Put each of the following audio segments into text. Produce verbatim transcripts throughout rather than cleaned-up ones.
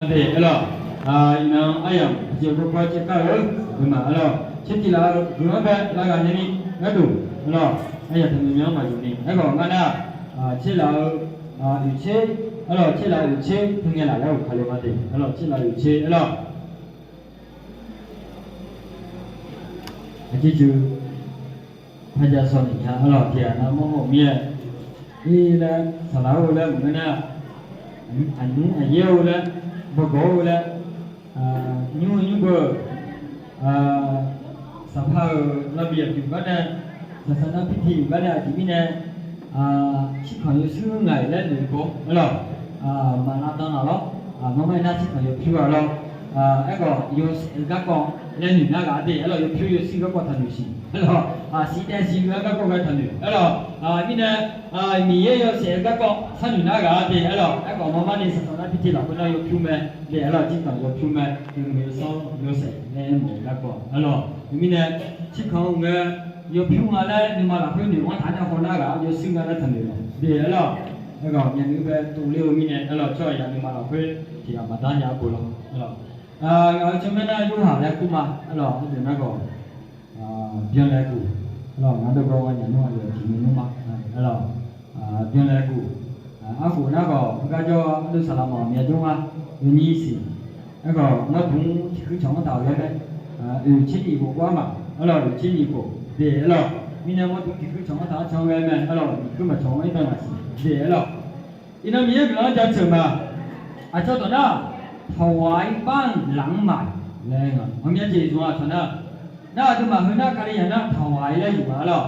Aqde aerlawq, iqnan aryamq aqjeq bawrkawr caerkar-eu, aqduimaf aerlawq, tsertiq laf-eu guiqlanq-anr bae lavghaq nae ni gharduq aerlawq, aryamq taqnoeq myanr maqyuf ni aerkhawf ngar nar, tserlaf-eu oeqtser, aerlawq tserlaf-eu oeqtser teungae laf yar-euq kale ma de aerlawq, tserlaf-eu oeqtser aerlawq. Aqjeq jeq, parjav sawq naeq nya aerlawq, tiqghaq nar mawrmawr-eu mir-aer, ir laer saqlaq-eu laer maqngeur nar, aqnymr aqyaer-eu laer, bawgawq-eu laer, nymr-eu nymr beu-euq, saqpaq-euq lavbiq aqyuif gar nae, saqsaq nar pirti yuf gar nae aqjeq mirnae, tsirkanq yawshuir ngaq-iq laer noeqkawv aerlawq, maqlav dan laf lawr, ngamar-aer nar tsirkanq yawpyur-a lawr, aerkhawf yawshaef-eu garkawv laer noeq nar ghaq de aerlawq, yawpyur yawshuir garkawv taqnoeq siq aerlawq, siqdaev siqluiv-eu garkawv ghae taqnoeq aerlawq, mirnae, Miqyaer yawshaef-eu garkawv sharnoeq nar ghaq de aerlawq, aerkhawf ngamar ni saqsaq nar pirti lafkhoer nar yawpyur mae de aerlawq, tsirkanq yawpyur mae, yawmuiq yawsanr yawshaef laer aermawf-eu garkawv aerlawq, mirnae, tsirkanq-eu ngae yawpyur nga laer nuima lafkhoer noeq-anr taq nae haw nar ghaq, yawshuir nga laer taqnoeq laf de aerlawq, aerkhawf myavnuiv bae tuvler-eu mirnae aerlawq, tsawrhaq yaq nuima lafkhoer tiqghaq maqdar nya-aer bo lawr aerlawq, ngaq-euq tsawrmyanr nar Yorhaq laer kur ma aerlawq, ardeuq nar khawf, byanlaeqguq, aerlawq, ngaq dawrgawv-a nyaf nmr aqyawf tiqmir nmr ma, aerlawq, byanlaeqguq, arkhof nar khawf garjawr ardeuq saqlaq maqmyav jawr nga, yawnyir siq, aerkhawf mawrdmr tiqkuir canq-anr taq-euq ghae mae, oeq tser nyiq khof kov-ar ma, aerlawq, oeq tser nyiq khof de aerlawq, mirnae mawrdmr tiqkuir canq-anr taq-ar can ghae mae aerlawq, nyiq kuir maqcawq-anr ir dawq naq siq de aerlawq. Iqnan Miqyaer guiqlanq-anr jaceuq ma. Aqcawq dawq nar, ถวายบ้านหลังใหม่ laer nga. Ghawqmya jeq zmq-a aqcawq nar, nar aqduimaf heu nar Kalizaq nar ถวาย laer zmq ma aerlawq.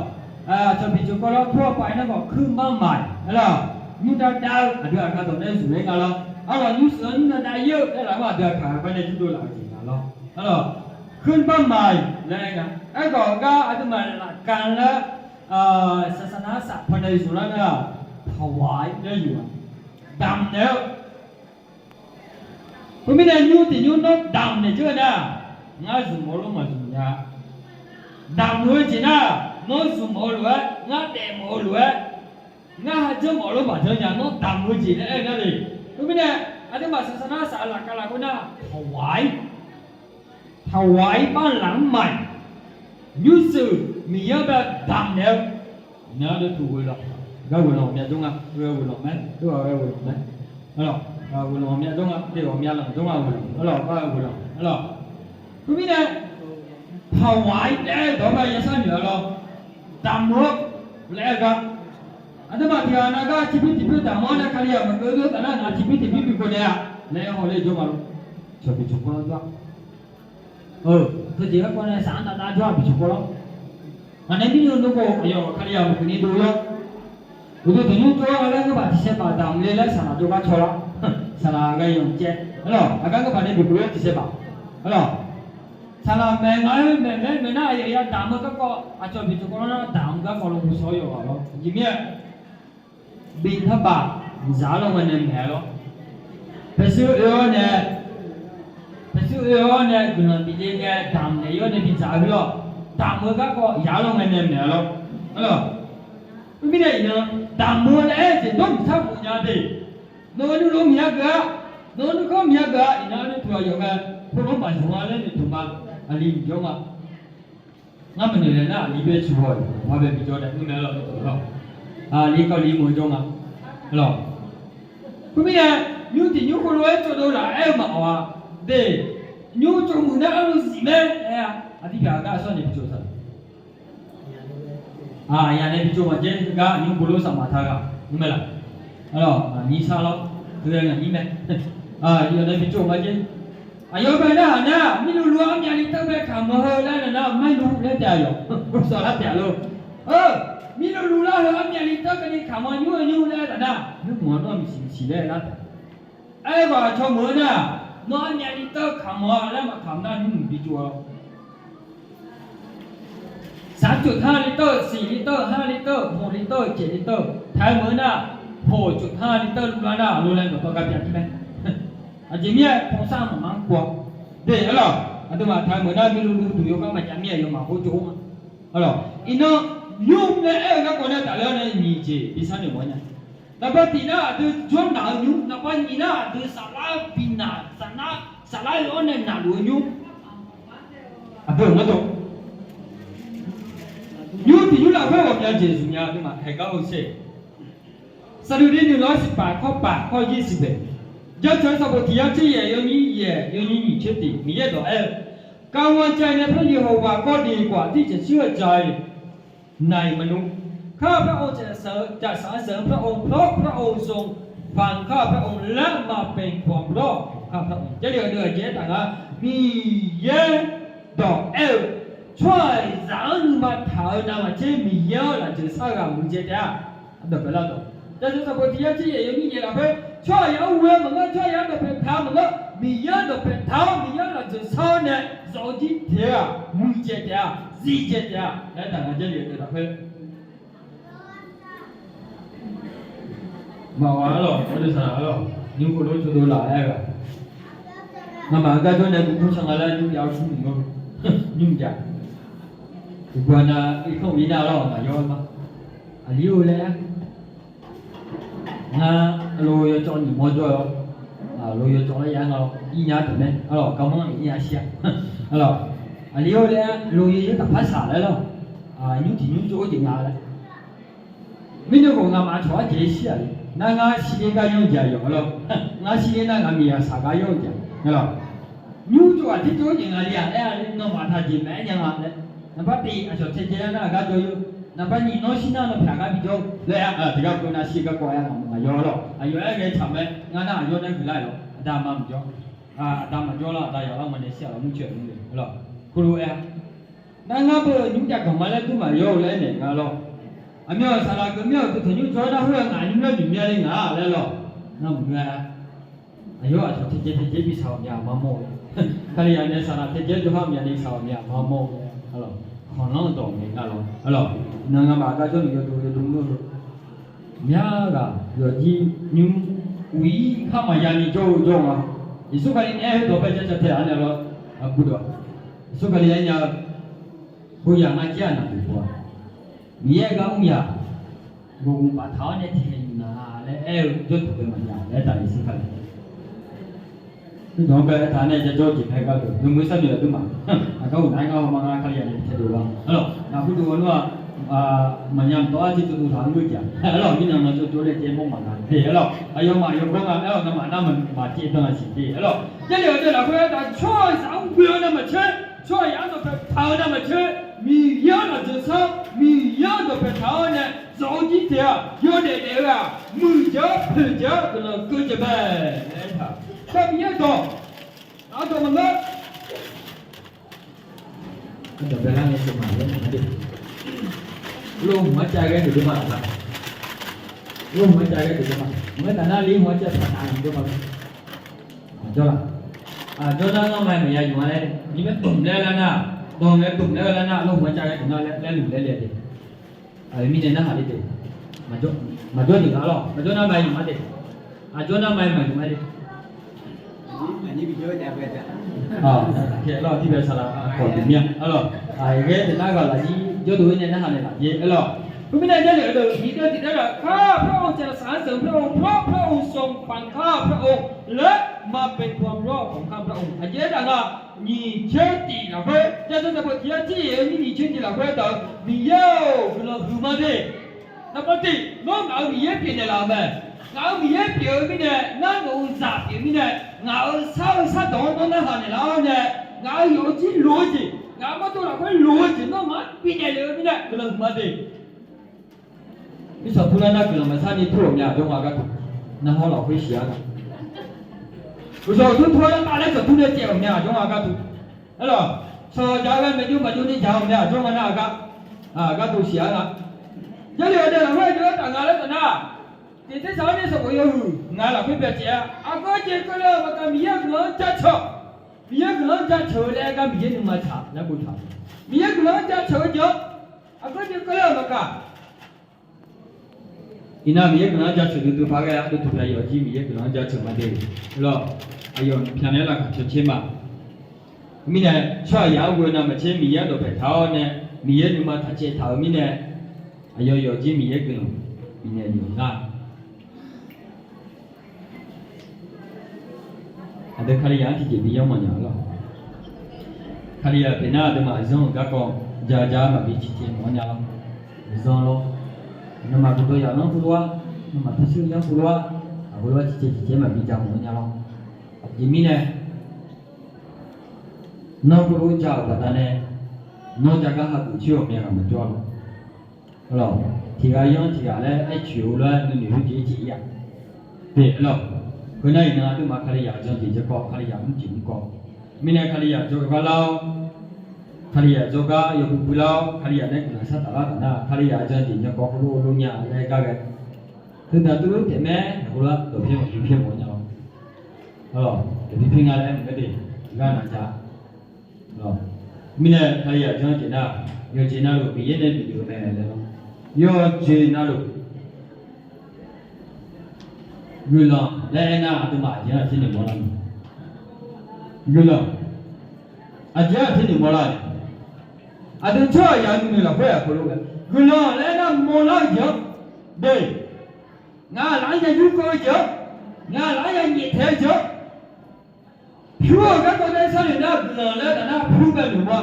Aqcawq biqcawq kawv lawr, ทั่วไป nar khawf ขึ้นบ้านใหม่ aerlawq. Nymr dav dav-eu aqdui aqkar dawq nae zmq-aer nga lawr. Aerlawq, nymr sheuq-anr nymr dav dav-ir-eu laer laf-anr aqdui aqkar gar nae jir dov laf-eu jeq nga lawr. Aerlawq, ขึ้นบ้านใหม่ laer nga. Aerkhawf gar aqduimaf lafkaq laer, saqsaq nar saqpaq nae zmq lar nar, ถวาย laer zmq-a. Damq naeq-eu Khoermirnae nymr tiq nymr nawr damq naeq jawr-eu nar, ngar zmq mawf-eu lof maqzmq nya. Damq-eu jeq nar, nawr zmq mawf-eu lof-aer, ngar daef mawf-eu lof-aer, ngar ha janr mawf-eu lof maqjanr nya, nawr damq-eu jeq laer aer-eu nar le. Khoermirnae, aqduimaf saqsaq nar saq-eu lafkaq lafkhoer nar, ถวาย ถวายบ้านหลังใหม่ nymr sheuq Miqyaer-anr bae damq naeq-eu, nar dawr tuq ghoe lawq, gar ghoe lanq ghawqmya jawr nga, ghoe ghoe lanq mae, ghoe ghoe lanq mae, ghoe lanq ghawqmya jawr nga, te ghawqmya lanq jawr nga ghoe lanq, aerlawq, gar ghoe lanq, aerlawq. Khoermirnae, ถวาย laer dawq-anr bae yashar noeq-a lawr, damq-eu laer aer-eu gar, aqduimaf tiq ghaq nav gar tiqpir tiqpir damq-anr nae Kalizaq maqkeuv-eu taf nar ngaq tiqpir tiqpir bighoe naeq-a laer haw ler jawr ma lawr. Cawq biqcawq kawv lawr jawr-a. Teujeq garkawv nae saq-anr dav dav jawr-a biqcawq kawv lawr. Ngaq nae mirnae nmr khawf aqyawf Kalizaq maqkeuv ni dov lawr. Uqduq tiq nymr tsov-awr nga laer ngeur baq tiq saeq baq damq le laer saqlaq jawrgar caw lar. Saqlaq ghae yanq caev aerlawq, aqgar ngeur baq nae bikhof-aer tiq saeq baq aerlawq. Saqlaq maeq nga-aer maeq mae maeq nar aqyawf ya damq-eu garkawv aqcawq biqcawq kawv lawr nar damq-eu garkawv law ghovshaw-awr yawqghaq lawr jeq mir-aer, biqtaq baq zaq-ar lawr ngae nae maeq-a lawr. Paeqshuir oe-awr nae, paeqshuir oe-awr nae guiqlanq bif le ngae damq naeq-ir-awr nae bidzaq-eu lawr, damq-eu garkawv zaq-ar lawr ngae nae maeq-a lawr. Aerlawq, khoermirnae iqnan damq-eu laer aer-eu jeq dawr mqsar bof nya de. Nawq-eu nuilov miqya geuf-a, nawq-eu nuikhanr miqya geuf-a, iqnan arnuiv tuq aqyawf mae, khoerlof-anr maqzmq-a laer noeqtmq ma. Aqli mqjawr ma. Ngar maqnoeq naeq nar aqli bae cuq haw-iq, aqpar bae bijawr nae mr mae lawr, lawr. Aqli kawvli mawf jawr ma lawr. Khoermirnae, nymr tiq nymr khoerlof-aer tsovdov laf-aer-eu maqawq-a. De, nymr tsov muiq nar arlu zif mae aer-a. Aqdir pyaq gar aqsur nae bitsov taq-a. Aqyawf nae bitsov maqjaer gar nymr bov lof saqmaq ta ghaq mr mae laf. Arlawq, ngaq nyir sar lawr, teu-aer ngaq nyir mae. Aqyawf nae bitsov maqjaer. Aqyawf bae narhaq nar, mirluvluv-anr armyav li teuv bae kamq-eu heu laer nae nar, mairluv laer taef-a yawq. Sawq lar taef-a lor. Mirluvluv lar heu armyav li teuv keuvni kamq-eu nymr-eu nymr laer taf nar, nymr mq-anr nawr maqsiq maqsiq laer lar taef. Aerkhawf aqcawq meuq-eu nar, nawr armyav li teuv kamq-a laer maqkamq nar nymr mq bitsov-a lor. Sar tsof tar li teuv, siq li teuv, har li teuv, hoq li teuv, caeq li teuv, taq-eu meuq-eu nar, hoq tsof tar li teuv luvlar nar, lor laer dawqtawv gar bya jir mae. Aqjeq mir-aer, paw sar maqma-anr kov-a. De aerlawq, aqduimaf taq-eu meuq nar, mirluvluv duq yawgar maqjav mir-aer yawmaf khoer jov-a. Aerlawq, iqnan nymr nae aer-eu garkawv nae tafler-awr nae nyiq jeq bi sharnoeq mawf-aer nya. Naqba tiq nar aqdui jawrnaq-eu nymr, naqba nyiq nar aqdui saflar binaq sar saflar-eu-awr nae naqluf-eu nymr. Aqdui-euq maqdawq. Nymr tiq nymr lafkhoer ghawqmya jeqzmq nya aqduimaf haeqgar-eu sher. Saqduq ni nuiq lawr siqpaf kawr paf kawr yir siqbaeq. Jaceuq sanqbof tiq yar tser yaef yawnyir yaef yawnyir nyiq tser tiq Miqyaer dawq aer-eu, Kar ghar caev nae par Yeqhawaq gawrdeuq khawf aqdir caeq shir-eu ja-iq naiq maqnmr. Kar-eu พระองค์ caeq saq-eu, caeq saq-eu พระองค์, เพราะพระองค์ทรงฟังข้าพระองค์ และมาเป็นความรอดของข้าพระองค์ Jarlif-eu deuq aqjeq aertaq nga, Miqyaer dawq aer-eu, tsawrhaqzaq-anr nuima taq-eu navmaqtser Miqyaer-anr lafjeuq sar-eu ghaq muiqdzaeq taef-a. Aqdawq baelar dawq. Jaceuq sanqbof tiq yar tser yaef yawnyir yaef lafkhoer tsawrhaqzaq-anr ghoe-eu maqngeur, tsawrhaqzaq-anr dawqpae taq-eu maqngeur, Miqyaer-anr dawqpae taq-awr Miqyaer-anr lafjeuq sar-awr nae zawq-eu jir taef-a, muiqdzaeq taef-a, zifdzaeq taef-a laer taq nga Jarlif-eu deuq lafkhoer. Maqghaq arlawq, ardui saqlaq arlawq, nymr khoerlof tsovdov laf-aer-eu-aq, ngamaf-euq garjawr nae buvmr can nga laer nymr jav-awr smr mq-eu, nymr jav. Uqbawq nav irkanr uq ir nar arlawq maqyaw-aer ma. Aqli-or laer-a, ngar lo yawcawv nyiq mawr jawr-awr, lo yawcawv laer ya nga lawr, ir nya deuq mae arlawq, garmanr ir nya shir-a. Arlawq, aqli-or laer-a, lo yaer taqpar saq laer lawr, nymr tiq nymr tsov-aer jeq nga laer. Mirnae khawf ngamaf cawq-ar jeq shir-aq le. Nar ngar shir-ir gar yanr jeq-aq yawq-a lawr. Ngar shir-ir nar ngaq miqyaq saq gar yanr jeq-a ngar lawr. Nymr tsov ghaq tir tsov-aer jeq nga li-aq laer-a, nawmaf taqjeq maqaer nya nga laer. Naqpar tiq aqcawq tae jae-aer nar aqgar jawr-ir, naqpar nyiq nawr shir nar nawpyaq gar bijawr laer-a, tiqgar keuv nar shir-ir garkawv-aer ngamaf maqyaw lawr. Aqyawf aer ngae tsaq mae, ngar nar aqyawf nae huiqlar-aq lawr, aqda ma maqjawr. Aqda maqjawr lar, aqda yawqlar ma nae shir-aq lawr, murcaer-eu nymr le lawr. Khoerlof-aer-a, nar ngar beu-euq nymr jav ganq ma laer dur maqyaw-eu laer naeq nga lawr. Aqmyan-euq saqlaq geuf mir-euq deuq tanqnymr jawr-aer nar khoer-eu ngaq nymr laer noeq mya le ngaq-a laer lawr. Ngar maqngeur-a. Aqyawf aqcawq tae jae tae jae bi saq-awq mya-aq maqmawr-eu. Kalizaq nae saqlaq tae jae jawrhar mya ni saq-awq mya-aq maqmawr-eu. Khanqlanr-eu dawq ngae nga lawr. Arlawq, iqnan ngamaf gar jawrluf yawdov yawdov mr-eu Myar ghaq yawqjir nymr uqir khar maqya ni jawr-eu jawr nga. Yeqsur Kali nae aer-eu dawq bae jaceuq tae-aq nae lawr, aqgeu dawq. Yeqsur Kali aer nya-eu, boyaq ngar jir-aq naqduq pov-a. Miqyaer gar mr yaq, ghoqghoq baftaq-awr nae tiqkhaeq yuf naq laer aer-eu jawrduq bae maqya laer aertaq Yeqsur Kali. Nymrdanq-anr bae aertaq nae jajawr jeq mae gharduq, yawmuiq sharnoeq aqduimaf. Aqgar ghofdaef-aer ngar hawma ngar Kalizaq nae taedov-a. Arlawq, naqbur dov-eu nar-aq, maqnya mqdawr-ar jir tsovdov taq-anr geur jeq-a. Arlawq, mirnan nan tsovdov laer jaev mawr maqnga te. Arlawq, aqyawfmaf yawganr nga laer-awq, ngamaf nar maqjaev dan-aq siq te. Arlawq, Jarlif-eu deuq lafkhoer aertaq, tsawrhaqzaq-anr ghoe-eu navmaqtser, tsawrhaqzaq-anr dawqpae taq-eu navmaqtser, Miqyaer-anr lafjeuq sar-awr, Miqyaer-anr dawqpae taq-awr nae zawq-eu jir taef-aq, yawdaef daef-eu-aq, muiqdzaeq-awr poeqdzaeq-awr guiqlanq keuv jeq mae laer aertaq. Kar Miqyaer dawq aqdawq maqngeur. Ardawq baelar ngae seuq ma laer maqnga de. Lor hmq-anr cav ghae deuq deuvma laf la. Lor hmq-anr cav ghae deuq deuvma. Maqngeur taf nar li hmq-anr cav taq nar deuq deuvma. Aqjawr la. Aqjawr nar ngar ma maqya yuf-a laer, ni maer dmq laer lar nar, dawq ngae dmq laer-eu lar nar, lor hmq-anr cav ghae deuq nar laer luf laer le de. Aqyawf mirnae narhaq le de. Maqjawr, maqjawr jeq nga lawr. Maqjawr nar ma yuf ma de. Aqjawr nar ma maqyuf ma de. Aqjeq lawr, tiqbae saqlaq kawq duq mir-a. Arlawq, ghae deuq nar ghaq lafzir jawrdov-ir nae narhaq naeq laf jer. Arlawq, khoermirnae Jarlif-eu deuq tiqdeuv tiqdeuv-aq, kar พระองค์จะสรรเสริญพระองค์ เพราะพระองค์ทรงฟังข้าพระองค์ และมาเป็นความรอดของข้าพระองค์ Aqjeq aertaq nga, nyiq tser tiq lafkhoer, Jarlif-eu deuq tiq yar tser yaef-eu nyiq tser tiq lafkhoer aertaq-eu, Miqyaer-or, guiqlanq huiqma de. Naqbawr tiq, nawr ngaq-euq Miqyaer pyeuf naeqlaf-euq mae. Ngaq-euq Miqyaer pyeuf-eu mirnae, ngar nawq-euq zaq pyeuf mirnae, ngaq-euq sar-eu sardawq-anr nawr narhaq naeqlaf-awr nae, ngaq-euq yawf-eu jir loq-eu jeq, ngaq-euq mawrdo lafkhoer loq-eu jeq nawmaf-anr bifnaeq lef-eu mirnae guiqlanq huiqma de. Mirtsaq purlar nar guiqlanq maqsar ni tur-euq mya aqjawr nga gharduq, narhawr lafkhoer siq-a nga. Uqshawq tur tur-awr nar tavlaer tsawqtur nae caev-euq mya aqjawr nga gharduq. Arlawq, shawq jaq-eu ghae maeqjov maqjov ni jaq-euq mya aqjawr nga nar-aq gar, gharduq siq-a nga. Jarlif-eu deuq lafkhoer aqjox-aer taf nga laer taf nar, tiq tersaq-anr nae sanqbof yawhuiq ngaq lafkhoer byacaev-a. Aqgeu jeq keuvle-euq maqkaq Miqyaer-euq guiqlanq-anr jaceuq, Miqyaer guiqlanq-anr jaceuq-eu laer aer gar Miqyaer nuima taq laer boftaq. Miqyaer guiqlanq-anr jaceuq-eu jeq-anr aqgeu jeq keuvle-euq maqkaq Iqnan Miqyaer guiqlanq-anr jaceuq duidui paq ghae-a, duidui paq yawf jir Miqyaer guiqlanq-anr jaceuq ma de. Lawr, aqyawf pyaq naeq-aer laqkhaq caw caer ma. Mirnae tsawrhaqzaq-anr ghoe-eu navmaqtser Miqyaer-anr dawqpaeq taq-awr nae, Miqyaer nuima taq caev taq-euq mirnae, aqyawf yawf jir Miqyaer guiqlanq bifnaeq lef-euq nga. Aqdui Kalizaq-anr tiqjeq bi yanr mawf nya lawr. Kalizaq pyeuf nar aqduimaf zanr-euq garkawv ja ja maqbi ciqcaev mawf-anr nya lawr. Zanr lawr. Nawmaf guqdawq yaf lanr heulof-aer, nawmaf pyurshuir yanr heulof-aer, aq heulof-aer ciqcaev ciqcaev maqbi ja mawf-anr nya lawr. Aqjeq mirnae, nawr heulof ja-euq baqdanae, nawr ja gar hageuf coer-euq myavghaq maqjawr-a lawr. Lawq, tiq ghaq yanr tiq ghaq laer aercoeq-eu lof-aer nuinoeq heujeq-ir jeq-ir-aq. Teq lawq, heunar iqnan aqduimaf Kalizaq jan jeq jan kawv, Kalizaq mr jeq mr kawv. Mirnae Kalizaq jawrgar lar-awr, Kalizaq jawrgar yawbui bui lar-awr, Kalizaq nae guiqlanq shar taf lar taf nar, Kalizaq jan jeq jan kawv heulof heulof nya laer gar ghae. Teudaq teulof taef mae, heulof-aer dawqpyaer maqpyaer pyaer mawf nya-awr. Lawq, dawqpyaer pyaer nga laer aer maqngeur de, gar na ja. Mirnae Kalizaq janr jeq nar, yawqjeq navluf Miqyaer nae bif-euq mae laer lawr. Yawqjeq navluf guiqlanq laer aernar aqduimaf aqjeq-anr aqtir noeq mawrlar ma. Guiqlanq aqjeq-anr aqtir noeq mawrlar-euq. Aqdui tsawrhaqzaq nuinoeq lafkhoer aqkawq lof-aer guiqlanq laer aernar mawrlar-eu jeq-anr de. Ngaq laf-anr ya yurkeuv-eu jeq-anr, ngaq laf-anr ya nyaeftaeq-eu jeq-anr, pyur-euq garkawv nae sharnoeq nar guiqlanq laer taf nar pyur bae noeq ma.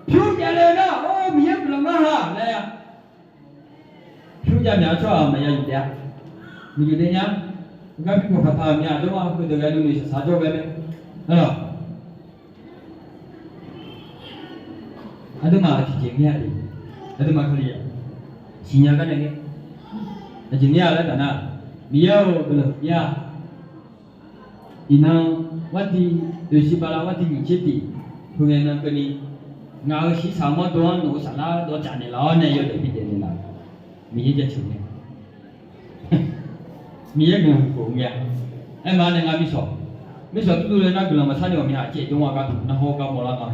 Pyur jav le nar, or, Miqyaer guiqlanq ngar ha laer-a. Pyur jav myaq-eu tsawrhaq maqya yuf taef-a. Maqyuf daef nya. Gar bi pawqpaq taq-euq myaq jawr-a, heudeuq ghae nuinoeq shaqshaq jawr ghae mae. Arlawq. Aqduimaf aqjeq jeq ngae-a de. Aqduimaf Kalizaq siqnya gar nae ngae, aqjeq ngae-a laer taf nar, Miqyaer-euq guiqlanq huiq-a. Iqnan, gharduq oeqshi bala gharduq nyiq tser tiq, heu ngae nan keuvni, ngaq-euq shiqshaq mawrdo-anr nawq-eu saflar dawqcaf naeqlaf-awr nae yawdaef bidaef naeqlaf-eu Miqyaer jaceuq ngae. Miqyaer guiqlanq khof ngae-a. Aerma nae ngar mirshawq, mirshawq durdur le nar guiqlanq maqsar ni ghawqmya aqcaev jawr-a gar taq narhawr gar mawrlar nga.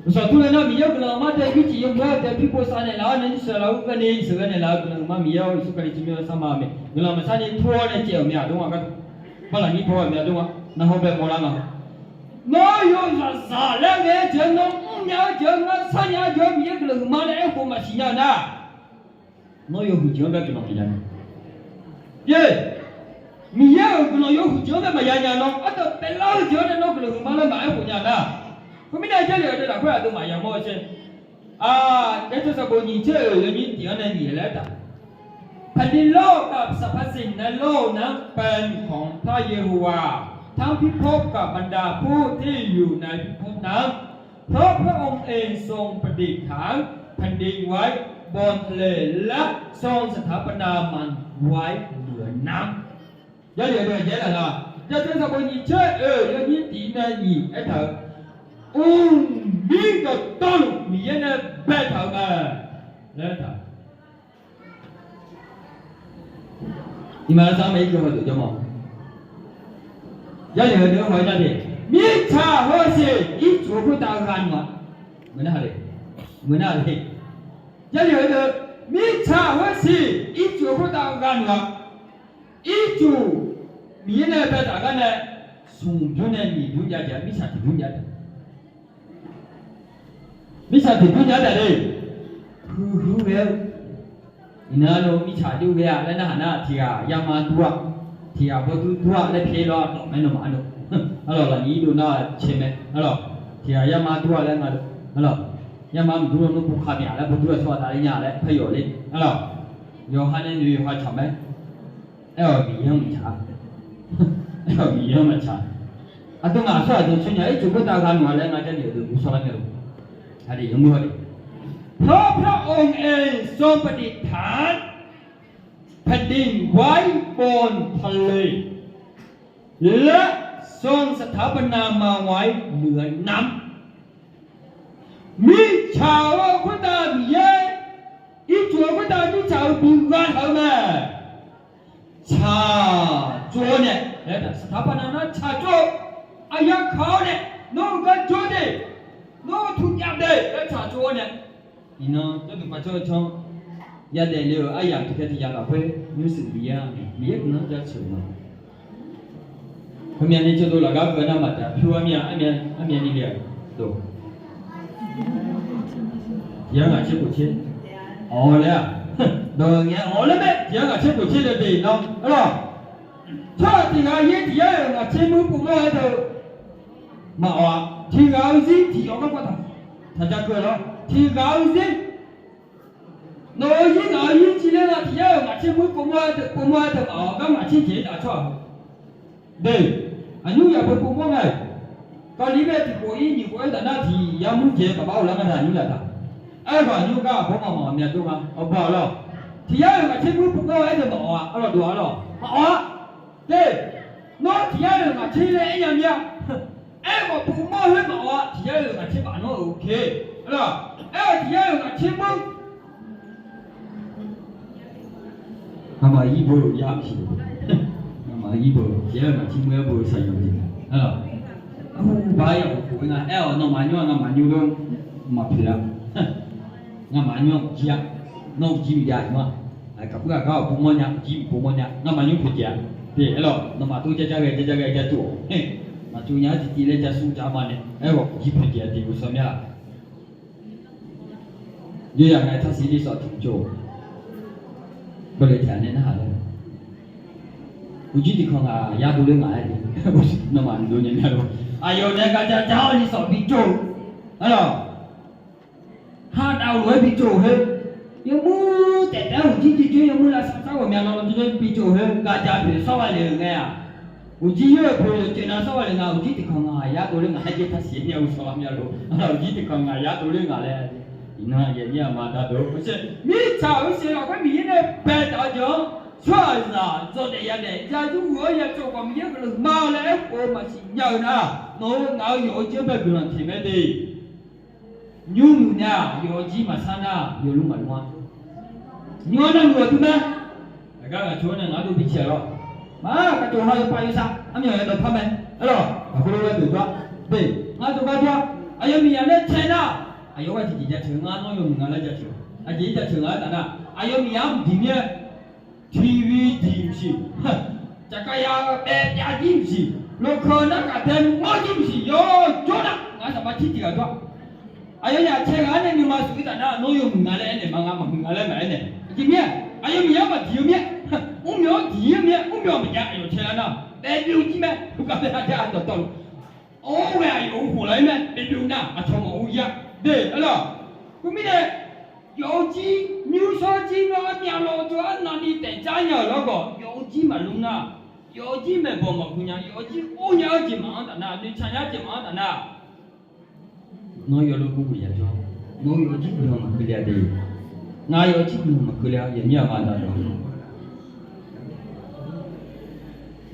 Mirshawq durdur le nar Miqyaer guiqlanq mar dae yurcif yawmuiq-aer dae pyur pov sav naeqlaf-awr nae nuisar laf-eu gar ni sheuqghae naeqlaf-eu guiqlanq ma Miqyaer-awr, Yeqsur Kali tsawrmyanr-anr sar ma mae. Guiqlanq maqsar ni tur-awr nae caev-euq mya dawr nga gar taq, barlaqnyir paw-eu mya dawr nga, narhawr bae mawrlar nga. Nawr yawzaq zaq laer ngae-eu jeq-anr, nawr mrnya-eu jeq-anr, ngar sarnya-eu jeq-anr Miqyaer guiqlanq huiqma laer aerkhof maqsiq nya-eu nar, nawr yawhuiq jeq-anr gar guiqlanq maqya nya. Yaer, Miqyaer-euq guiqlanq yawhuiq jeq-anr nae maqya nya nawr, ardanq baelar-eu jeq-anr nae nawr guiqlanq huiqma laer maqaer khof nya nar, khoermirnae Jarlif-eu deuq lafkhoer aqduimaf yamawr-eu caer. Aqgar Jarlif sanqbof nyiq tser oeq yawnyir tiq-anr nae nyiq laer taq. แผ่นดินโลกกับสรรพสิ่งในโลกนั้นเป็นของพระเยโฮวาห์ ทั้งพิภพกับบรรดาผู้ที่อยู่ในพิภพนั้น เพราะพระองค์เองทรงประดิษฐานแผ่นดินไว้บนทะเล และทรงสถาปนามันไว้เหนือน้ำ Jarlif aqdui-aq jaer laf nar, Jarlif sanqbof nyiq tser oeq yawnyir tiq nae nyiq aertaq-eu, Mqmir dawqtawvluf Miqyaer nae baetaq-euq mae laer aertaq. Iqmalavsar mae irkeuv hawdeuq jawr ma. Jarlif heudeuq-anr haw-aer nar de, mirtsaq hawshiq ircuf-eu khoertav gha noeq-a. Meuq nar ha de, meuq nar ha de. Jarlif heudeuq, mirtsaq hawshiq ircuf-eu khoertav gha noeq-a. Ircuf Miqyaer nae baetaq gar nae, smq bymr nae nyiq bymr jav jeq-a, mirtsaq tiq bymr jav taef. Mirtsaq tiq bymr jav taef de. Huiqhuiq ghae-eu, iqnan-a lo mirtsaq dur ghae-a laer narhaq nar, tiq ghaq yama dur-a, tiq ghaq bawrdur dur-a laer pyaer lawr-a dawq mae nawmaf-anr lo. Arlawq, lafnyir dov nar cae mae. Arlawq, tiq ghaq yama dur-a laer nga lo. Arlawq, yama mqdur lawnmr pov kaq myaq laer bawrdur-a tsawrhaq taf ler nya laer par yawf ler. Arlawq, yawqha nae noeq yawqha tsaq mae. Aer-awq Miqyaer-anr maqtsaq-a. Aer-awq Miqyaer-anr maqtsaq. Aqduimaf aqsur aqdui tsawrnya ircuf khoertav gha noeq-a laer nga Jarlif aqdui uvshawr lar ngae lo. Aqdui yawmuiq-a de. เพราะพระองค์เองทรงประดิษฐานแผ่นดินไว้บนทะเล และทรงสถาปนามันไว้เหนือน้ำ Mirtsaq-eu khoertav Miqyaer, ircuf-eu khoertav mirtsaq-eu bi gha taq-eu mae. Tsaqtsov-awr nae, สถาปนา nar tsaqtsov-eu, aqyar kaq-awr nae, nawr-eu gar jawr de, nawr-eu tuqnyav de laer tsaqtsov-awr nae, iqnan jawrduq paqcanr-eu canr yadaef le-euq aryamq tiqkhaer tiqyamq lafkhoer nuishuif Miqyaer-a, Miqyaer guiqlanq-anr jaceuq-euq ma. Heumyav ni caevdov laf gar keuv nar maqtaf pyur armyav, armyav ni le-aq dov. Tiq yar ngaq tser khof tser. Awq laer-aq, dawq ngae awq laer mae, tiq yar ngaq tser khof tser dawq de nawr arlawq. Tsawrhaq tiq ghaq-ir tiq yar-euq ngaq tser muir povmawr-aer deuq maqawf-a. Tiq ghaq-eu zir tiq yawf garkawv taq, taq ja keuv lawr. Tiq ghaq-eu zir nawq-eu zir ngaq-eu zir civ ler nga tiq yar-euq ngaq tser muir povmawr-aer deuq, povmawr-aer deuq maqawf gar ngaq tser jeq-ir taf tsawrhaq-eu de. Aqnymr yaq beu povmawr mae. Kali bae tiq khof-ir nyiq khof-aer taf nar tiq yar muir jeq-aer baqbar-eu lar ngar taq aqnymr yaq taq. Aerkhawf aqnymr gar aqbawr ma maqawf myav dov nga. Awqbawr-a lawr. Tiq yar-euq ngaq tser muir povmawr-aer deuq maqawf-a. Arlawq dov-a lawr. Maqawf-a. De, nawr tiq yar-euq ngaq tser laer aernya mir-a. Aerkhawf povmawr khoer maqawf-a. Tiq yar-euq ngaq tser baf nawr-euq oke. Arlawq, aer-eu tiq yar-euq ngaq tser muir Ngamaf-eu ir beu-eu yar siq. Ngamaf-eu ir beu-eu tiq yar-euq ngaq tser muir-aer beu-eu saqyanq jeq. Arlawq, arhu baq-aer yamq khof khof-ir nga. Aer-awq nawmaf nymr-a, ngamaf nymr-a, maqpoeq-a. Ngamaf nymr-a uqjir-a. Nawr uqjir miqjav nymr-a. Aqkaq bur aqgar-awq povmawr nya, uqjir povmawr nya, ngamaf nymr poeq jeq-a. De, arlawq, nawmaf tov jar jar ghae jar jar ghae jar tsov-awq. Maqtsov nya-aer tiqtiv laer ja smr ja ma nae, aerkhawf uqjir poeq jeq-a de, ghovshaw mya laf. Yawzaq ngae tarsiq lifsawf tiq tsov. Bale taeq nae narhaq laer, uqjir tiq kanq ngaq yar dovler ngaq-aer de. Nawmaf mqdov nya mya lor. Aqyawf nae gar jar jar-awr lifsawf bi tsov-eu, arlawq, ha dav-eu lof-aer bi tsov-euq khoer, yawmuir taef taef-aer uqjir tiqjoer yawmuir lavsav sar ghawqmya law law tiqjoer bi tsov-euq khoer, gar jar poeq sawr ghaq le-euq ngae-aq, uqjir yoer-eu poeq yawceuf nav sawr ghaq le nga. Uqjir tiq kanq ngaq yar dovler ngaq-aer jaer tarsiq mya-eu shawr lar mya lor. Uqjir tiq kanq ngaq yar dovler ngaq laer, iqnan yaeq mir-aq ma da dov-eu mirtsaq-euq sheuq lafkhoer Miqyaer nae baetaq-eu jeq-anr tsawrhaqzaq dzawdaef yadaef ya yur ghoe-awr ya tsov khawf Miqyaer guiqlanq ma laer aerkhof-eu maqsiq nya-eu nar, nawq-eu ngaq-eu yawq-eu jir-anr bae guiqlanq teq mae de. Nymrmuiq nar-aq yawf-eu jir maqsar nar yawlmr maqlmr-a. Nymr-anr nar muiq-awq dui mae. Aqgar ghaq coq-anr nae ngaq-anr dov bi ciq-a lawr. Maq kaqcoq ha yawpav yawsar armyawf yae dawqpar mae. Arlawq, aqkhoerlof-aer deuq dawr-a. De, ngar dov gar dawr-a. Aqyawf miqyaq nae cae nar, aqyawf-aer tiqjeq jaceuq ngar nawr yawmuiq nga laer jaceuq. Aqjeq-ir jaceuq ngaq-aer taf nar, aqyawf miqyaq-anr mqdiq mir-aer, tiqviq diq mqsiq, caqkaqya baev pyav jir mqsiq, lawqkeuq narkaq dae mawr jir mqsiq yawjawr nar, ngaq-aer saqma tir tiq ghaq dawr-a. Aqyawfnyaf cae ghaq-anr nae nuima sheuq-ir taf nar, nawr yawmuiq nga laer aernaeq ma, ngar maqmuiq nga laer maqaer nae. Aqjeq mir-aer, aqyawf miqyaq-anr maqdiq-eu mir-aer, mrmyawq-anr diq-ir-eu mir-aer, mrmyawq maqjav aqyawf cae lar nar, baev byov jir mae. Heugar bae-a jar dawqtawvluf, or ghae aqyawf-euq khof laf-ir mae, baev byov nar aqcawq maqghov jir-a. De, arlawq, khoermirnae, yawf-eu jir nymrshawr jir nawr armyav law jawr-aer navni taef jar nya-euq lawrgawq, yawf-eu jir maqlmr nar, yawf-eu jir maeqbawq maqgui nya, yawf-eu jir or nya-eu jeq maqanr taf nar, noeqtsaq nya-eu jeq maqanr taf nar, nawr yawlmr gurguq yajawr, nawr yawf-eu jir guiqlanq maqkeuv le-a de. Ngar yawf-eu jir guiqlanq maqkeuv le-a, yawmir aqma dawq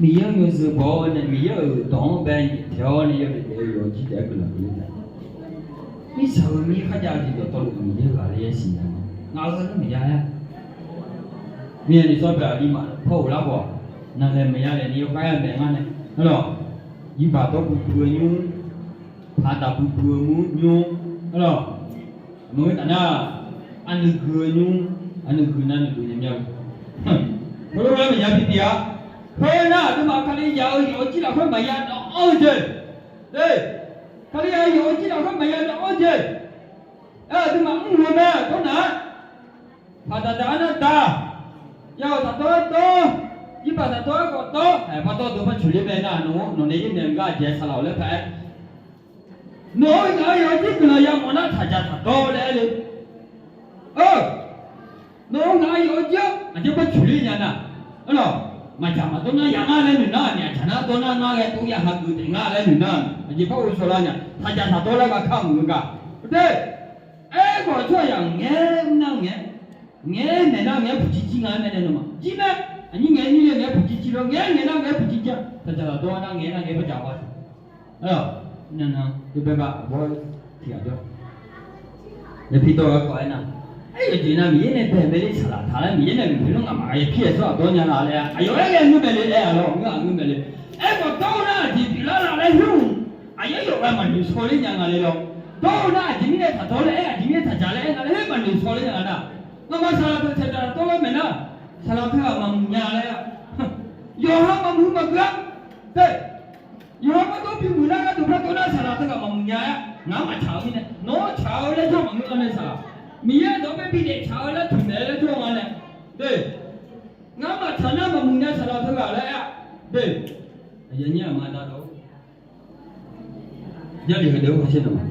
Miqyaer-anr yawzeu baw-awr nae, Miqyaer-euq dawq-anr bae nyaeftaeq-awr nae yawdaef daef-eu yawf-eu jir taef-aer guiqlanq keuvle taef. Mirtsaq-euq mir kharjav-eu jeq dawqtawvluf Miqyaer ghaq laer yaer siqnya-a. Ngaq-euq nar maqya-a. Mirnae ni sawr bae aqli maf pawr-euq larghawq, navlaeq maqya laeq ni yawkhav-aer maeq ngar nae, arlawq, yibaq dawr buibui-eu nymr, paqdaq buibui-eu mur nymr, arlawq, maqngeur taf nar, aqnuiguq-eu nymr, aqnuiguq navnuiguq nya mya-eu, heulof-aer maqya bipyeuf-a. Khoernar aqduimaf Kalizaq-euq yawf-eu jir lafkhoer maqya dawv-anr-eu jeq, Kalizaq-euq yawf-eu jir lafkhoer maqya dawv-anr-eu jeq, aer aqduimaf mrluf-eu mae dawrnaq-a. Paqdaq daq-anr nar daq, yaw-euq taqdawr-aer dawr, irbaq taqdawr-aer khawf dawr, aer, par dawr dov par coeqler mae nar, nawq-anr nawqnae yaernaeq-eu gar aqjeq saqlaq-awq laer paq-aer, nawq-anr ngaq-euq yawf-eu jir guiqlanq yamawf nar taqdzaq taqdawr laer aer le. Nawq-anr ngaq-euq yawf-eu jir-anr aqjeq par coeqler nya nar, arlawq, maqdzaq maqdawr nar ya ngar laer noeq nar, aqmyaq dzaq nar dawr nar ngar ghae tov ya hageuf taef ngar laer noeq nar, aqjeq par ghovshaw lar nya, taqdzaq taqdawr laer maqkar muiq-eu gaq. Aerkhawf tsawrhaqzaq ngaeq-aer mr nar ngaeq-aer, ngaeq-aer maeq nar ngaeq-aer puqjir jir nga-aer mae nae nawmaf jir mae. Aqnyir ngaeq-aer nyir le ngaeq-aer puqjir jir lawr, ngaeq-aer ngaeq nar ngaeq-aer puqjir jir-a. Taqdzaq taqdawr nar ngaeq nar ngaeq-aer par dzaq-a. Arlawq, navnav yawbae bav aqbawr tiq ghaq jawr, yapi dawr-eu garkawv aernar, aer yawqjeq nav Miqyaer nae bae mae le saqlaq taq laer Miqyaer nae noeqpoeq nar nga'maf aqyawf pir-aer tsawrhaq dawr nya la laer-a. Aqyawf-aer ghae ngeur mae le aer-a lawr, ngeur-aq ngeur mae le. Aerkhawf dawr-eu nar aqjeq pyeuflar la laer khoer-aq, aqyawf yawf ghae maqnoeq shaw ler nya nga le lawr. Dawr-eu nar aqjeq mirnae taqdawr laer aer, aqjeq mirnae taqdzaq laer aer nga laer khoer maqnoeq shaw ler nya nga nar, ngamaf saqlaq deuq taqdzaq dawr laer maeq nar, saqlaq teughaq maqmuiq nya laer-a. Yawqha maqmuiq maqgeur-a. Te, yawqha maqdawr bimuiq nar gharduq par dawr nar saqlaq teughaq maqmuiq nya-aer, ngaq-anr maqtsaq-eu mirnae, nawq-anr tsaq-eu laer jawr maqngeur-a nae saqlaq, Miqyaer dawq-anr bae bidaef tsaq-eu laer toeqmaeq-eu laer jawr nga nae, te, ngaq-anr maqtsaq nar maqmuiq nya saqlaq teughaq laer-a. Aqyawf nyir aqma dav dawq-awr, Jarlif heudeuq-anr hawsher nawq ma.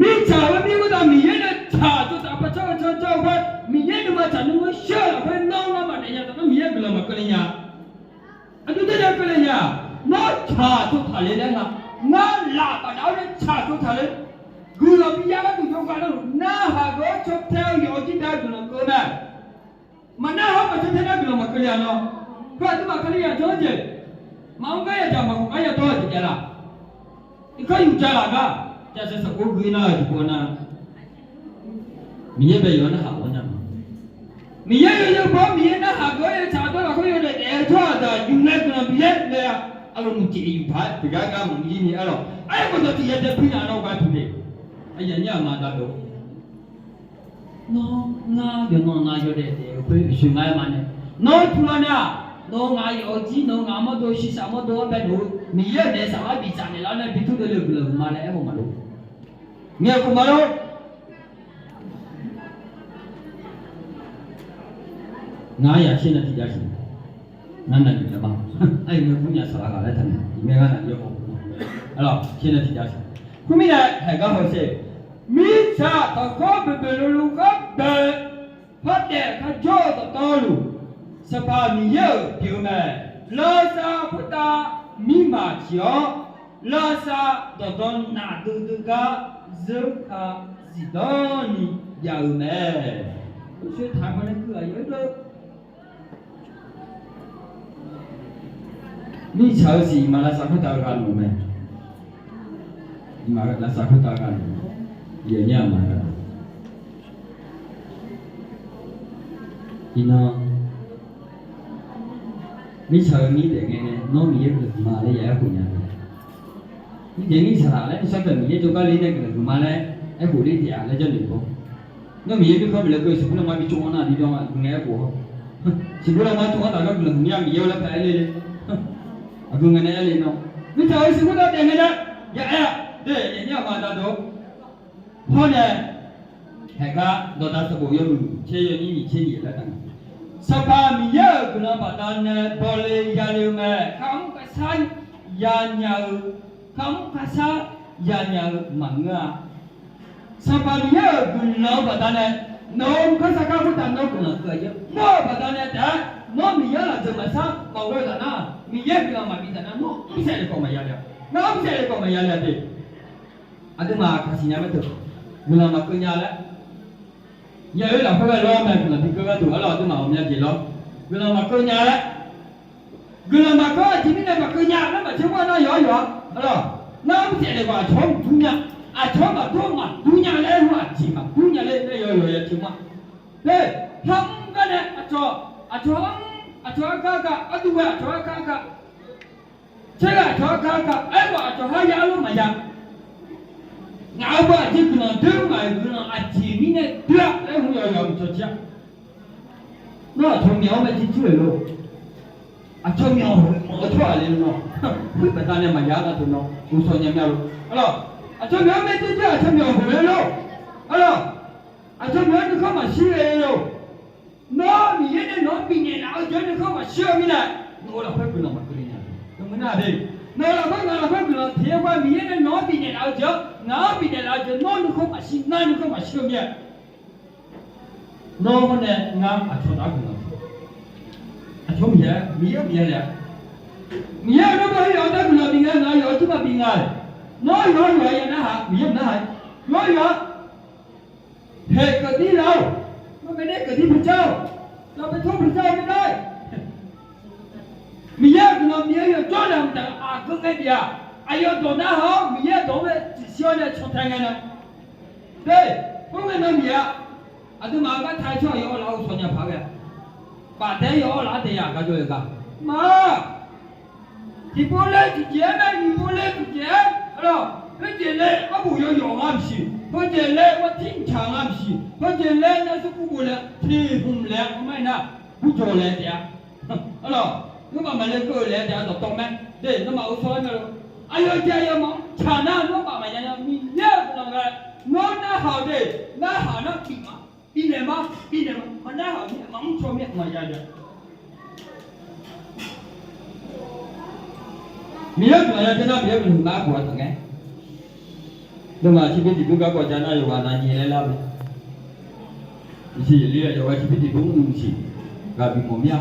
Mirtsaq-euq mir khoertav Miqyaer nae tsaq tsovtaq paqtsawr-eu tsawrjawr-eu khoer, Miqyaer nuima tsaq nuima shir-eu lafkhoer nawr ngar maqdaef nya taf nar Miqyaer guiqlanq maqkeuv le nya. Aqdui taef-aer keuvle nya. Nawr tsaq tsovtaq le laer nga. Ngar laf bafdav-awr nae tsaq tsovtaq le. Guiqlanq bi ya gharduq jawrgar nar-euq narhaq geuf-awr caw tae-eu yawf-eu jir dav guiqlanq keuv-eu mae. Maqnar-awr maqcaw tae nar guiqlanq maqkeuv le-a nawr. Khoer aqduimaf Kalizaq janr-anr jeq, maqmr gar yadzaq maqmr gar yadawr-eu jeq jav laf. Irkanr yuf jav laf gar, jav saeq saqkov gui nar-eu tiqpov nar, Miqyaer bae yawf-anr narhaq ghawq nya ma. Miqyaer yawzeu baw-awr Miqyaer narhaq geuf-awr yawtsaq dawr lafkhoer yawdaef daef-eu tsawrhaq deuq-aq, yuf ngae guiqlanq Miqyaer nae-a. Aqlawq muiqjeq yuf paq-aer tiqgar gar maqngeur ni aerlawq. Aerkhawf dawqtsuif ya dae puir nya-a nawr gar pu de. Aqyawf nyir aqma dav dawq-awr, nawr ngar yawqnan nav yawdaef daef-eu khoer uqshoe ngar-aer ma nae, nawr pular nar-aq, nawq-eu ngaq yawf-eu jir, nawq-eu ngaq mawrdo shiqshaq mawrdo-anr bae dov-eu Miqyaer-euq naef saflar biftsaf naeqlar-awr nae bi tmr dovle-euq guiqlanq huiqma laer aerkhawf maqlof. Ngaeqkhof maqlof. Ngar yaqtser nar tiqjav siq. Ngar navnyiq nya ma. Aqyawf nae gur nya saqlaq ghaq laer taqnaeq. Iqmae ngar navnyiq yawkawv, aqlawq tser nar tiqjav siq. Khoermirnae haeq gar hawsher. Mirtsaq taqkhawr boeqboeq luvluv khar bae, par daef kharjawr-eu dawqtawvluf, Sanqpaq Miqyaer-euq pyeuf-eu mae. Lavsav khoertav mirmaf ciq-awr, lavsav dawqdan nafdui dui gar zeur ka zifdan ni jav-eu mae. Uqshoe taq-eu pawnae keuv-aq yawr-eu deuq. Mirtsaq-eu siq iqmalavshav khoertav-eu ghaq luf mae. Iqmalavshav khoertav-eu ghaq luf mae. Yawnyir aqma ghaq luf. Iqnan, mirtsaq-eu mir daef ngae nae nawr Miqyaer guiqlanq huiqma laer ya aerkhof nya-a. Mirdaef mirtsaq laer nuisar deuq Miqyaer jawrgar le nae guiqlanq huiqma laer aerkhof ler taef-a laer janrnaeq-awr, nawr Miqyaer mirkhanq maqle keuv siqbur lanma bi tsov-anr nar bi jawr-a aqgeu ngae aerkhof-awr, siqbur lanma tsov-anr taf gar guiqlanq huiqmya Miqyaer-eu laer pae aer ler le. Aqgeu ngae nae aer le nawr, mirtsaq-eu siqbur dav daef ngae nae ya aer-a. De, yawnyir aqma dav dawq-awr, hawr nae, haeq gar dawqda sanqbof yawmuiq tser yawnyir nyiq tser nyiq laer taq-a. Sanqpaq Miqyaer-euq guiqlanq baqdanae bawle yale-eu mae. Kharmr kharshar yanya-eu, kharmr kharshar yanya-eu maqngeur-a. Sanqpaq Miqyaer-euq guiqlanq-eu baqdanae, nawq-euq kharshar gar khoertav nawr guiqlanq keuv-a jeq mawr-eu baqdanae taef-aer, nawr Miqyaer lafjeuq maqsar maqghae-eu taf nar, Miqyaer guiqlanq maqbi taf nar, nawr mrsaev le khawf maqya le-a. Nawr mrsaev le khawf maqya le-a de. Aqduimaf kaqsiq nya mae teu, guiqlanq maqkeuv nya laer, yaoe lafkhoer ghae lawr mae guiqlanq bi keuv gharduq arlawr aqduimaf ghawqmya jeq lawr, guiqlanq maqkeuv nya laer, guiqlanq maqkeuv aqjeq mirnae maqkeuv nya laer maqtser mawr nar yawq-awr yawq-a arlawr, nar mrsaev le khawf aqcawq-anr maqdur nya, aqcawq-anr maqdur maqdur nya laer hu aqjeq maqdur nya laer nae yawq yawq ya tser mawr-a. De, kharmr gar nae aqcawq, aqcawq-anr, aqcawq-anr gar gar arduv ghae aqcawq-anr gar gar Tser ghaq aqcawq-anr gar gar aerkhawf aqcawq har ya arlof maqya. Ngaq-euq baw aqjeq guiqlanq doer ngaq-euq guiqlanq aqjeq mirnae doer-a laer hmq yawq yawq mqcawq jir-a. Nawr aqcawq myawq-anr mae jirjir-euq lor. Aqcawq myawq mawf-eu tsawrhaq le nawr, khoer baqdanae maqya-a nar teu nawr uqshawq nya mya lor. Arlawr, aqcawq myawq-anr mae jirjir aqcawq myawq heuq le lor. Arlawr, aqcawq myawq-anr nuikhanr maqshir ghae lor. Nawr Miqyaer nae nawq-anr bifnaeq laf-eu jeq-anr nuikhanr maqshir-eu mirnae, nawq-euq lafkhoer guiqlanq maqkeuv le nya. Nawq-euq lafkhoer ngaq lafkhoer guiqlanq tiqyaer gar Miqyaer nae nawq-anr bifnaeq laf-eu jeq-anr ngaq-anr bifnaeq laf-eu jeq nawr nuikhanr maqshir ngar nuikhanr maqshir-eu mirnae, nawr nae ngar aqcawq taf-aer guiqlanq, aqcawq Miqyaer Miqyaer Miqyaer le-a. Miqyaer-euq nawr baw-ir yawq-anr taef guiqlanq bif nga, ngaq yawq-anr jir maqbif nga-aq. Nawr yawq-anr yawq-a ya narhaq Miqyaer maqnarhaq-a. Nawr yawq-anr เหตุเกิดที่เรา ไม่ได้เกิดที่พระเจ้า. เราไปโทษพระเจ้าไม่ได้. Miqyaer-euq guiqlanq bif-eu yawqjawr nae mqtaeq aqgeu ngae bif-aq, aqyawf dawq narhaq-awr Miqyaer-euq dawq-anr bae tiqshir-awr nae caw tae ngae nae. De, khoerngae nan bif-a. Aqduimaf-euq gartae tsawrhaq yawawr laf-awr uqshawq nya paq ghae-a. Bafdaef-aer yawawr laf-anr taef yaq gar jawr-eu gar ma. Tiqpov le tiqjeq-aer mae, nyiq pov le tiqjeq-aer, arlawr, heujeq le arbof yawqyawf nga maqsiq, heujeq le artir mqcaq nga maqsiq, heujeq le narsur kurbof le tiq hmq le-a, armar-ir nar, burjawq le taef-a. Arlawr, nawmaf maqle keuv-eu le taef-a dawqtawv mae. De, nawmaf uqshawr-aer mae lo. Aqyawf jeq aqyawf maqmr tsaq nar nawmaf maqya nya. Miqyaer-euq guiqlanq ghae, nawr narhaq-euq de, narhaq nar bif ma, bifnaeq ma, bifnaeq ma, maqnarhaq-euq mirnae maqmr caw mirnae maqya nya. Miqyaer guiqlanq ya janr nar Miqyaer guiqlanq huiqma khof-a taq ngae. Nawmaf tserbymr tiqbymr garkawv ja nar yawqghaq nav nyae laer lar mae. Iqsiq yaeqlir-a yawqghaq tserbymr tiqbymr mr siq ghaq bimawf mir-a.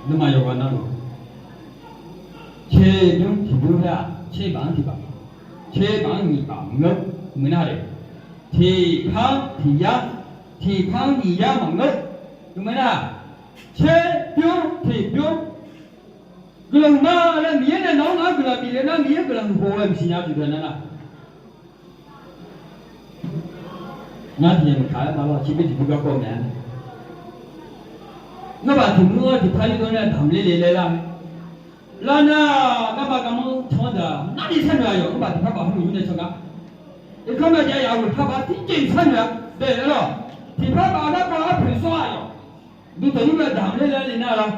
Nawmaf yawqghaq navluf tserbymr tiqbymr laer-aq tserbaf-anr tiqbaf, tserbaf-anr nyiq baf maqngeur. Mqnar de, tiqpar tiqyar, tiqpar nyiq yar maqngeur. Mqnar, tserbymr tiqbymr guiqlanq huiqma laer Miqyaer nae nawq-anr ngaq-anr guiqlanq bif le nar Miqyaer guiqlanq huiq pov-eu maqsiq nya tiqdeuq nar nar. Ngar tiqjeq maqkaq-aer ma lawr, tserbymr tiqbymr garkawv mae-a. Ngar baf tiqmur-anr tiqpar yurdov nae damq ler le laer lar mae. Lar nar, ngar baf garmanr can-anr daq nar ni sharnoeq-aq yawq, ngar baf tiqpar baf hmq yur nae can gar. Irkanr mae jav yaf-euq tiqpar baf tiqjeq sharnoeq-a. Bae-aer lawr, tiqpar baf garkawv arpoeq sawr-aq yawq, duqtawq yur bae damq ler laer le nar lar.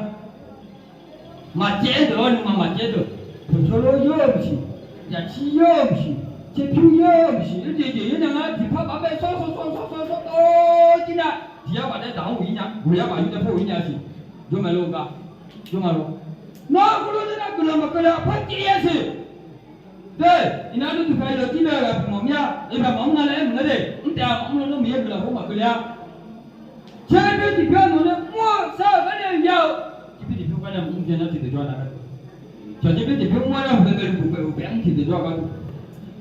Maqcaev-aer deuq-awr nuima maqcaev deuq, poeqcawq lor yawr-eu maqsiq, yaqcir yawr-eu maqsiq, tserpyur yawr-eu maqsiq, yawjeq jeq yawr nya ngar tiqpar baf bae sawr sawr sawr sawr sawr sawr jir nar, tiq yar baf nae daq-anr ghof-ir nya, ghof yar baf yur nae pawr ghof-ir nya siq. Jawr mae lor gar, jawr nga lor. Nawr khoerlof-aer nar guiqlanq maqkeuv le-a par jaev-ir-a siq. Te, iqnan nuiduq pae yawjir nae ghaq bimawf mir-a, iqbaq maqmr nga laer aer maqngeur de. Mr taef-a maqmr lawnmr Miqyaer guiqlanq khoer maqkeuv le-a. Tserbymr tiqbymr nawq nae mr-eu sar-eu gar nae ya-eu, tserbymr tiqbymr gar nae mr jae nar tiqdeuq jawr nar gar. Cawq tserbymr tiqbymr mr-a nar, heubae bae luf puq paef luf paef-anr tiqdeuq jawr gar du.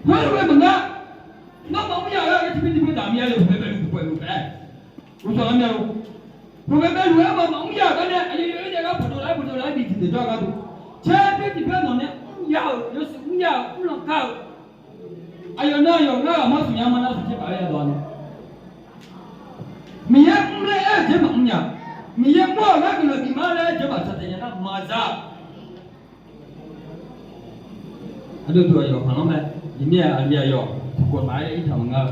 Khoer lof-aer maqngeur. Nawr maqmr ya-eu gar tserbymr tiqbymr daq mir-a le, heubae bae luf puq paef luf paef. Uqsawq lar mir-a lo. Heubae bae luf-aer maqmr ya-euq gar nae aqyawf yawf-aer nae gar bawqdov lar-aer bawqdov lar-aer bi tiqdeuq jawr gar du. Tserbymr tiqbymr nawq nae mr ya-euq yawshuif mr ya-euq mrlanq kar-eu. Aqyawf nar yawf ngar ghaqmar smq nya ma nar, smq tser paf-aer yadawq-a nae Miqyaer mr laer aer-eu jeq maqmr nya. Miqyaer mr-awq laer guiqlanq bif ma laer aer-eu jeq maqtsaq taef nya nar maqza. Aqdui duq aqyawf khanqlanr mae. Iqmir-aq aqli aqyawf tiqkawv maqaer irtaq maqnga-eu.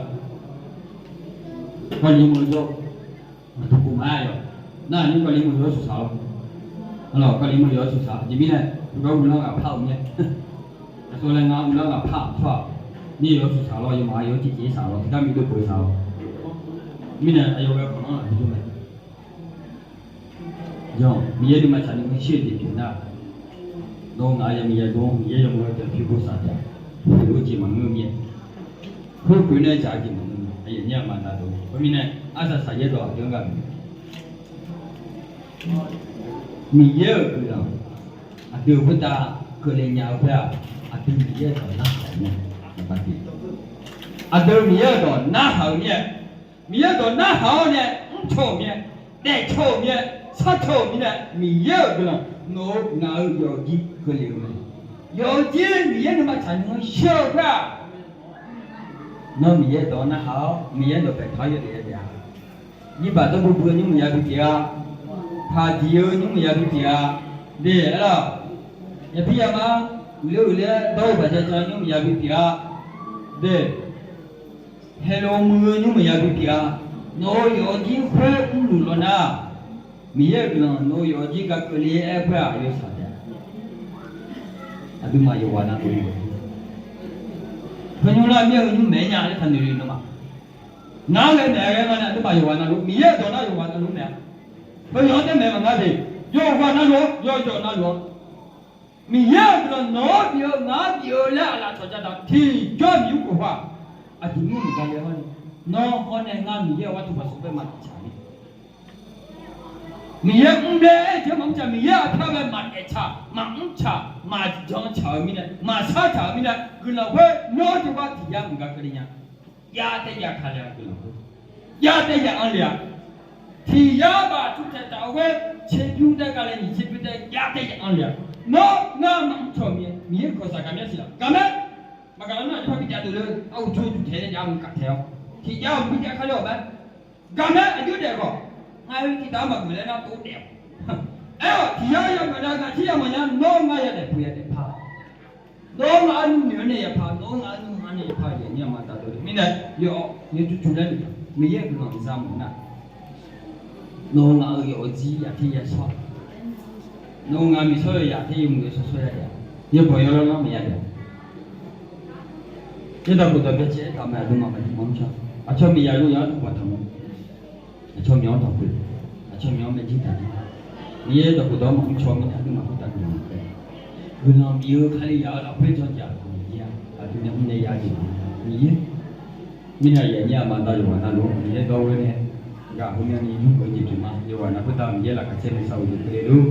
Kawvliq meuq jawr, maqtiqkawv maqaer aqyawf. Nar aqnyir kawvliq meuq yawr suqsaq-awr, aqlawq kawvliq meuq yawr suqsaq-awr. Jeq mirnae, uqgar uvlanr ghaq par-euq mae. Aqsur laer ngar uvlanr ghaq par-euq tsawrhaq, mir yawr suqsaq lawr, yawmaf yawr tiqjeq saq lawr, tiqgar mir dov peuq saq lawr. Mirnae aqyawf ghae khanqlanr laf bi jawr mae. Jan, Miqyaer nuima tsaq ni-anr shir-eu jeq pyeuf nar, nawr ngaq-euq yamiq yadov-anr Miqyaer yawmuiq-eu dawq pyur bosav taef-a. Khoerlof-aer jeq maqngeur-eu mir-a. Khoerpoeq nae dzaq-eu jeq maqngeur-eu mir-a. Aqyawf nyir aqma dawq deuq khoermirnae, arsaq saqyaer dawq aqdui-anr ghaq bif. Miqyaer-euq guiqlanq aqdui-euq khoertav keuvle nya-eu khoer-aq, aqdui Miqyaer-euq dawq narhaq-eu mir-a. Aqdui Miqyaer-euq dawq narhaq-eu mir-a. Miqyaer-euq dawq narhaq-awr nae mrcaw-euq mir-a. Daefcaw-euq mir-a. Sarcaw-euq mirnae, Miqyaer-euq guiqlanq nawq-eu ngaq-euq yawfjir keuvle-eu mae. Yawfjir Miqyaer nuima tsaq ni-anr shir-eu khoer-aq, nawr Miqyaer dawq narhaq-awr, Miqyaer dawq baetaq-awr yawdaef yadaef-a. Jirbaq dawrbuv buv-eu nymr maqya bi pyeuf-a. Paqdiq-eu nymr maqya bi pyeuf-a. De, aerlawq, yapir yamar uiqler uiqler dawr-eu baqja jan nymr maqya bi pyeuf-a. De, haeqlawq muiq-eu nymr maqya bi pyeuf-a. Nawq-euq yawfjir khoer mrluf lawnar, Miqyaer-euq guiqlanq nawq-euq yawfjir gaq keuvle-aer khoer-aq, yawshaq taef-a. Aqduimaf yawqghaq navluf-eu, heunymr lar mir-eu nymr maeq-aer nya laer taqnoeq le nawmaf. Ngar ghae maeq-aer ghae nga nae aqduimaf yawqghaq navluf, Miqyaer-euq dawq nar yawqghaq navluf mae-a. Heuyawq-anr tae maeq maqnga de. Yawqghaq navluf-anr, yawqjawq navluf-anr, Miqyaer-euq guiqlanq nawq-anr bif-eu ngaq-anr bif-eu laer aqlaf tsawq jadaq tiqjawr miqyaer khof-aq, aqjeq nymr maqgaq le hawr ni, nawr hawr nae ngar Miqyaer-euq gharduq maqsur bae maqtsaq ni. Miqyaer mr laer aer-eu jeq maqmr tsaq, Miqyaer aqpyar bae maqdaef tsaq, maqmr tsaq, maqjan tsaq-eu mirnae, maqshar tsaq-eu mirnae, guiqlanq khoer nawr jawrgar tiq yar maqgaq keuvle nya. Yar tae yaf taq le-a guiqlanq khoer. Yar tae yaf anr le-a. Tiq yar baq tuvtaeq taf-eu khoer, tserbymr taef gaq le nyiq tserbymr taef yar tae yaf anr le-a. Nawr ngar maqmr tsaq-eu mirnae, Miqyaer kawqsaq gaq mir-a siq laf gaq mae. Maqgaq lar nar aqjeq par bi jav deuq le, arhu jawr juq tae nae jav-eu kaq tae-awr, tiq yar-euq bi jav kar ler-awq mae. Gaq mae, aqjox daef khawf, ngar-eu tiq taf-anr maqgeuf laer nar tov daef-awq. Aer-awq, tiq yar yamawf nar ngaq tir yamawf nya, nawr ngar yadaef puq yadaef par. Nawr ngaq-anr nuinoeq-anr nae yaqpar, nawr ngaq-anr nuima nae yaqpar, yawqnyir aqma dawq deuq mirnae, yawf yawcuvcuv laer noeq, Miqyaer-euq guiqlanq za mawf nar, nawq-eu ngaq-euq yawfjir yaqtir yashawr, nawq-eu ngaq miqshawr yawqyaf ter yawmuiq yawshawr shawr yadaef, yawbanq yawlanr lanr maqya daef. Yaerdawq khofdawq byacaev-aer taq mae, aqduimaf maqjir maqmr caw, aqcawq miqyaq yawqyaf-anr dawqkawq taq mae. Aqcawq myawq-anr dawqkhof, aqcawq myawq-anr maerjir taq-a. Miqyaer dawqkhof dawq-anr maqmr caw mirnae aqduimaf khoertav guiqlanq taef. Guiqlanq bif-eu Kalizaq-euq lafkhoer dzawrdzaq-euq Miqyaer-a, aqdui nae mrnae ya jeq Miqyaer. Mirnae aqyuif aqnyir aqma aqda yawqghaq navluf-anr Miqyaer dawr-eu nae ghaq heumyanrni nymr-euq jeq pyeuf ma. Yawqghaq navluf khoertav Miqyaer laqkhaq caer nuisar-eu jeq keuvle lor.